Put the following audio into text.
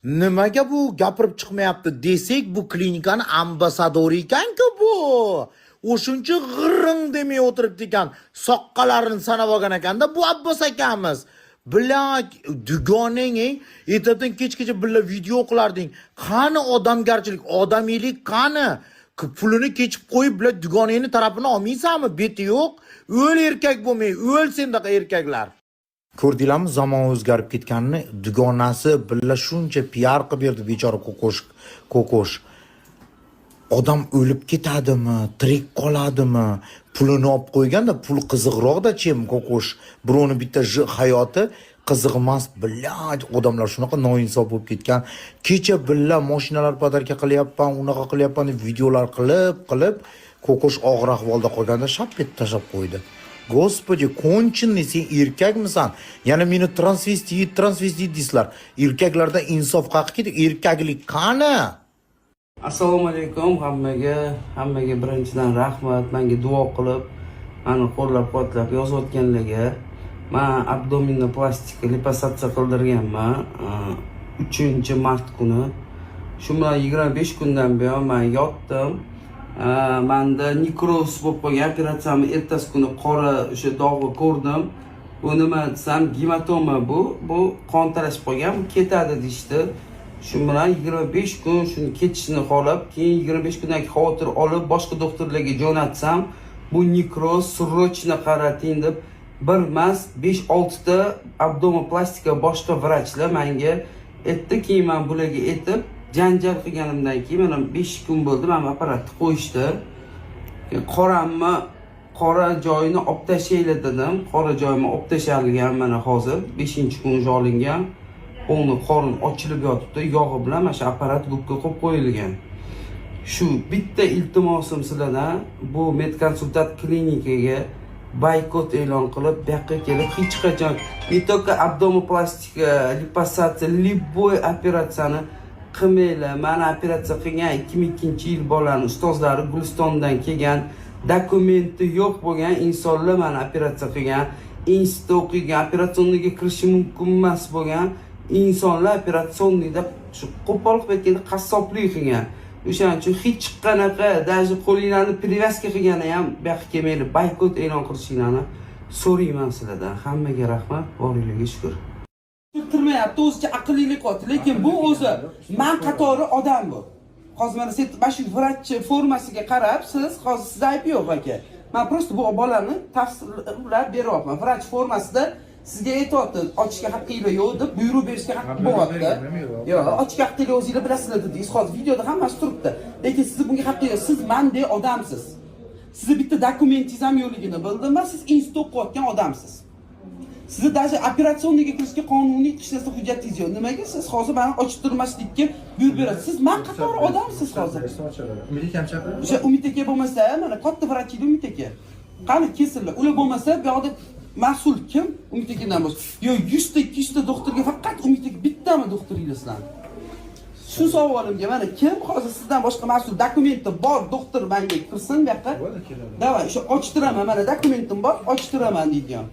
Nimaga bu gapirib chiqmayapti desak, bu klinikani ambassadori ekan-ku bu. O'shuncha g'irring demay o'tiribdi ekan. Soqqalarini sanab olgan ekanda bu Abbos akamiz. Bilan dugoning, ertadan kechgacha birga video qilarding. Qani odamgarchilik, odamiylik qani? Pulini kechib qo'yib, bilan dugonangni tarafini olmaysanmi? Beti yo'q. O'l erkak bo'lmay, o'l sendaqa erkaklar. Ko'rdinglarmi zamon o'zgarib ketganini? Dugonasi birga shuncha piar qilib berdi bechora ko'kosh, ko'kosh. Odam o'lib ketadimi, tirik qoladimi? Pulini olib qo'yganda pul qiziqroqda, чем ko'kosh. Birovni bitta hayoti qiziq emas, блядь, odamlar shunaqa noinsof bo'lib ketgan. Kecha billa mashinalar подарка qilyapman, unaqa qilyapman deb videolar qilib, qilib, ko'kosh og'ir ahvolda qolganda shap etib tashlab qo'ydi. Господи, конченый, sen erkakmisan? Yana meni transvestit, transvestit deysizlar. Erkaklarda insof qayerga ketdi? Erkaklik qani? Assalomu alaykum hammaga. Hammaga birinchidan rahmat, menga duo qilib, mani qo'llab-quvvatlab yozayotganlarga. Man abdominoplastika, liposuksiya qildirganman 3 mart kuni. Shu bilan 25 kundan buyon man yotdim. Manda nekroz bo'lib qolgan. Operatsiyamni ertasi kuni qora o'sha dog'ni ko'rdim. Bu nima desam, gematoma, bu qon talashib qolgan, bu ketadi deyishdi. Shu bilan 25 kun shuni ketishini xohlab, keyin 25 kundan keyin xavotir olib, boshqa doktorlarga jo'natsam, bu nekroz, срочно qarating deb bir emas, 5-6 ta abdomoplastika boshqa vrachlar menga aytdi. Keyin man bularga aytib, janjal qilganimdan keyin mana 5 kun bo'ldi, mana bu apparatni qo'yishdi. Keyin qoramni, qora joyini olib tashlanglar dedim. Qora joyimni olib tashlangan, mana hozir 5-kun уже olingan. Полный qorin ochilib yotibdi, yog'i bilan mana shu apparat губка qilib qo'yilgan. Shu bitta iltimosim sizlardan, bu medkonsultant klinikaga boykot e'lon qilib, bu yoqqa kelib hech qachon не только abdomoplastika, liposuksiya, любой operatsiyani qilmanglar. Mani operatsiya qilgan 2002-yil bolani ustozlari Gulistondan kelgan, dokumenti yo'q bo'lgan insonlar mani operatsiya qilgan. Institutda o'qigan, операционный ga kirishi mumkin emas bo'lgan insonlar операционный da shu qo'pol qilib aytganda qassoblik qilgan. O'shaning uchun hech qanaqa, даже qo'linglarni перевязка qilgani ham bu yoqqa kelmanglar, boykot e'lon qilishinglarni so'rayman sizlardan. Hammaga rahmat, boringlarga shukur. Turmayapti, o'zicha aqllilik qilyapti, lekin bu o'zi man qatori odam bu. Hozir mana sen mana shu vrach formasiga qarab, siz hozir, sizda aybi yo'q, aka. Man просто bu bolani tafsirlab beryapman. Vrach formasida sizga aytyapti, ochishga haqqinglar yo'q deb buyruq berishga haqqi bo'lyapti. Yo'q, ochishga haqqinglar, o'zinglar bilasizlar dedingiz. Hozir videoda hammasi turibdi, lekin sizni bunga haqqi yo'q. Siz manday odamsiz, sizni bitta dokumentingiz ham yo'qligini bildim va siz institutda o'qiyotgan odamsiz. Sizni даже операционный ga kirishga qonuniy hech narsa hujjatingiz yo'q. Nimaga siz hozir mani ochtirmaslikka buyruq berasiz? Siz man qatori odamsiz hozir. Umid akam chaqirib. O'sha Umid aka bo'lmasa, mana katta vrach edi Umid aka. Qani, kelsinlar. Ular bo'lmasa, bu yoqda mas'ul kim? Umid akadan boshqa. Yo 100 ta, 200 ta doktorga faqat Umid aka bittami doktoringlar sizlarni? Shu savolimga mana kim hozir sizdan boshqa mas'ul, dokumenti bor doktor manga kirsin bu yoqqa. Bo'ldi, keladi. Давай, o'sha ochtiraman, mana dokumentim bor, ochtiraman deydigan.